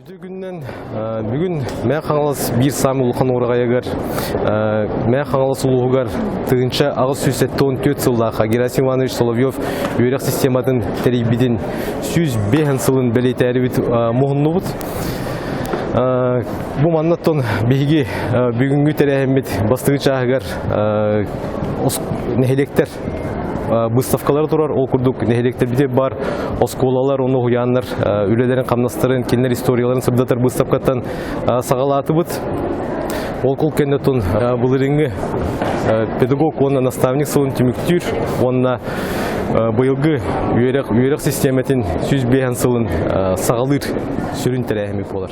Үтүө күнүнэн бүгүн Мэҥэ Хаҥалас биир саамай улахан уораҕайыгар Мэҥэ Хаҥалас улууһугар 1874 сыллаахха Герасим Иванович Соловьев үөрэх систематын тэрийбитин 105 сылын бэлиэтээрибит муһуннубут. Бу маннаттан биһиги бүгүҥҥү тэрээһиммит бастакы чааһыгар нэһилиэктэр выставкалары турар. Ол курдук нэһилиэктэрбитигэр баар оскуолалар, ону уһуйааннар үлэлэрин, хамнастарын, кинилэр историяларын сырдатар выставкаттан саҕалаатыбыт. Ол кул кэннэтун былырыҥҥы педагог уонна наставник сылын түмүктүүр уонна быйылгы үөрэх, үөрэх систиэмэтин 105 сылын саҕалыыр сүрүн тэрээһиммит буолар.